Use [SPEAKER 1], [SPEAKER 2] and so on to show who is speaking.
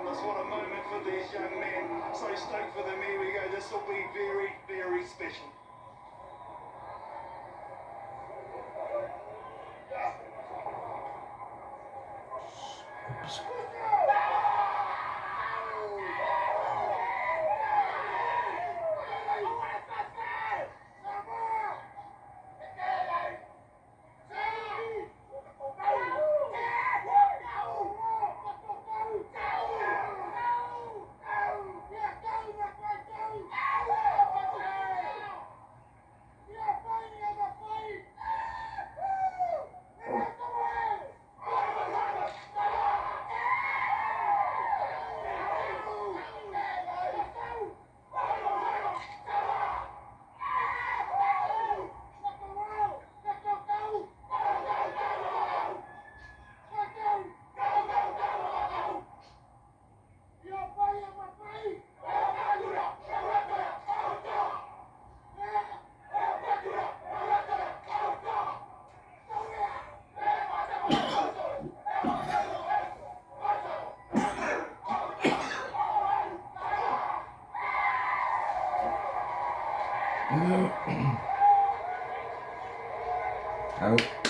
[SPEAKER 1] What a moment for these young men. So stoked for them. Here we go. This will be very, very special.
[SPEAKER 2] Out.